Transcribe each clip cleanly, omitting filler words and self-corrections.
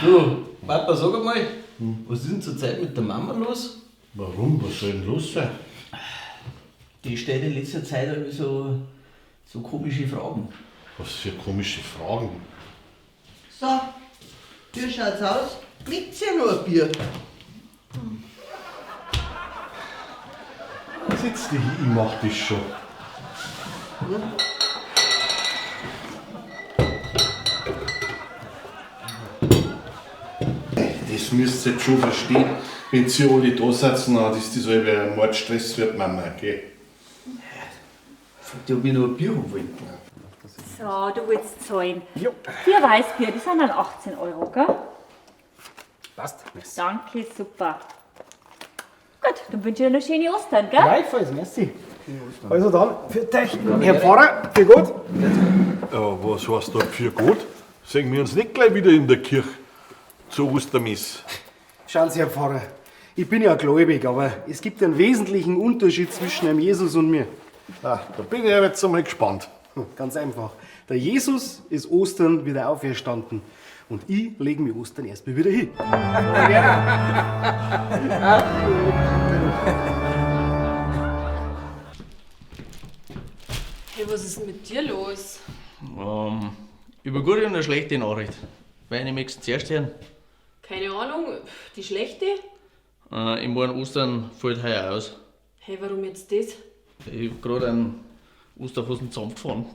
Du, Papa, sag einmal, was ist denn zurzeit mit der Mama los? Warum? Was soll denn los sein? Die stellt in letzter Zeit irgendwie so komische Fragen. Was für komische Fragen? So, wie schaut's aus? Liegt's ja noch ein Bier? Setz dich hin, ich mach das schon. Das müsst ihr jetzt schon verstehen. Wenn sie alle da sitzen, dann ist das halb ein Mordstress für die Mama, gell? Die hat mir noch ein Bier haben wollen. So, du willst zahlen. 4 Weißbier, die sind dann 18 Euro, gell? Passt. Merci. Danke, super. Gut, dann wünsche ich dir noch schöne Ostern, gell? Gleichfalls, merci. Also dann, für dich, Herr Pfarrer, für Gott. Ja, was heißt da für Gott? Sehen wir uns nicht gleich wieder in der Kirche zur Ostermesse. Schauen Sie, Herr Pfarrer, ich bin ja gläubig, aber es gibt einen wesentlichen Unterschied zwischen dem Jesus und mir. Ah, da bin ich ja jetzt einmal gespannt. Ganz einfach. Der Jesus ist Ostern wieder auferstanden. Und ich lege mir Ostern erstmal wieder hin. Hey, was ist denn mit dir los? Über gute und eine schlechte Nachricht. Welche möchtest du zuerst hören? Keine Ahnung, die schlechte? Ich mein, Ostern fällt heuer aus. Hey, warum jetzt das? Ich hab grad einen Osterhasen zusammengefahren.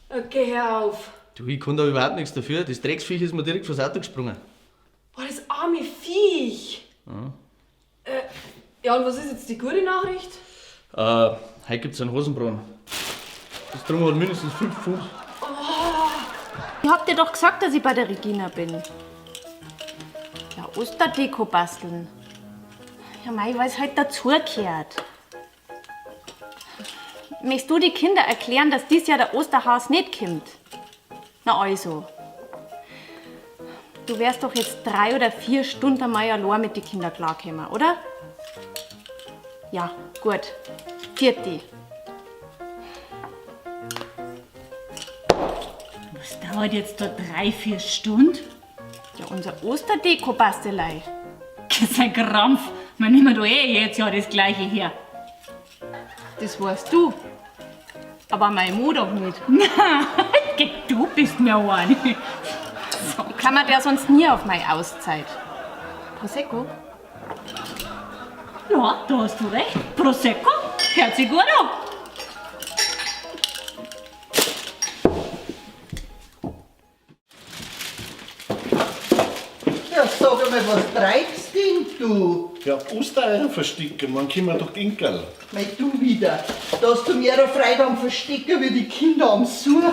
Okay, hör auf. Du, ich kann da überhaupt nichts dafür. Das Drecksviech ist mir direkt vors Auto gesprungen. Boah, das arme Viech. Ja. Ja, und was ist jetzt die gute Nachricht? Heute gibt's einen Hosenbraten. Das Drum hat mindestens 5 Pfund. Oh. Ich hab dir doch gesagt, dass ich bei der Regina bin. Ja, Osterdeko basteln. Ja, mei, weil's halt dazugehört. Möchtest du die Kinder erklären, dass dies Jahr der Osterhas nicht kommt? Na also. Du wärst doch jetzt 3 oder 4 Stunden einmal allein mit den Kindern klargekommen, oder? Ja, gut. Vierte. Was dauert jetzt da 3, 4 Stunden? Ja, unser Osterdeko-Bastelei. Das ist ein Krampf. Man nimmt doch eh jedes Jahr das Gleiche her. Das weißt du. Aber mein Mann doch nicht. Nein, du bist mir eine. So. Ich klammer der sonst nie auf meine Auszeit. Prosecco? Ja, da hast du recht. Prosecco? Hört sich gut an. Ja, sag einmal, was treibst denn du? Ja, Ostereier verstecken, man kommen doch die Enkel. Mei, du wieder. Da hast du mehr Freude am Verstecken wie die Kinder am Suchen.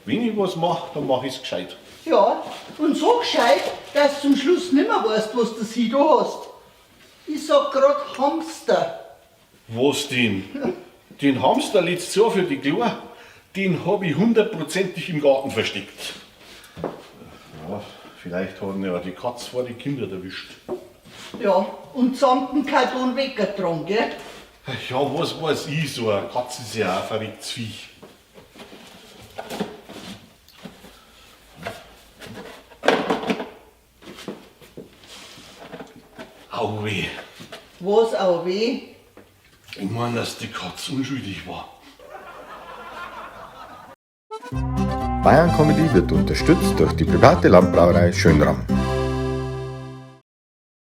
Wenn ich was mach, dann mach ich's gescheit. Ja, und so gescheit, dass du zum Schluss nimmer weißt, was du sie da hast. Ich sag grad Hamster. Was denn? Den Hamster letztes Jahr für die Kleinen, den hab ich hundertprozentig im Garten versteckt. Ja, vielleicht haben ja die Katze vor die Kinder erwischt. Ja, und samt dem Karton weggetragen, gell? Ja, was weiß ich, so eine Katze ist ja auch ein verrücktes Viech. Au weh. Was au weh? Ich mein, dass die Katze unschuldig war. Bayern Comedy wird unterstützt durch die private Landbrauerei Schönram.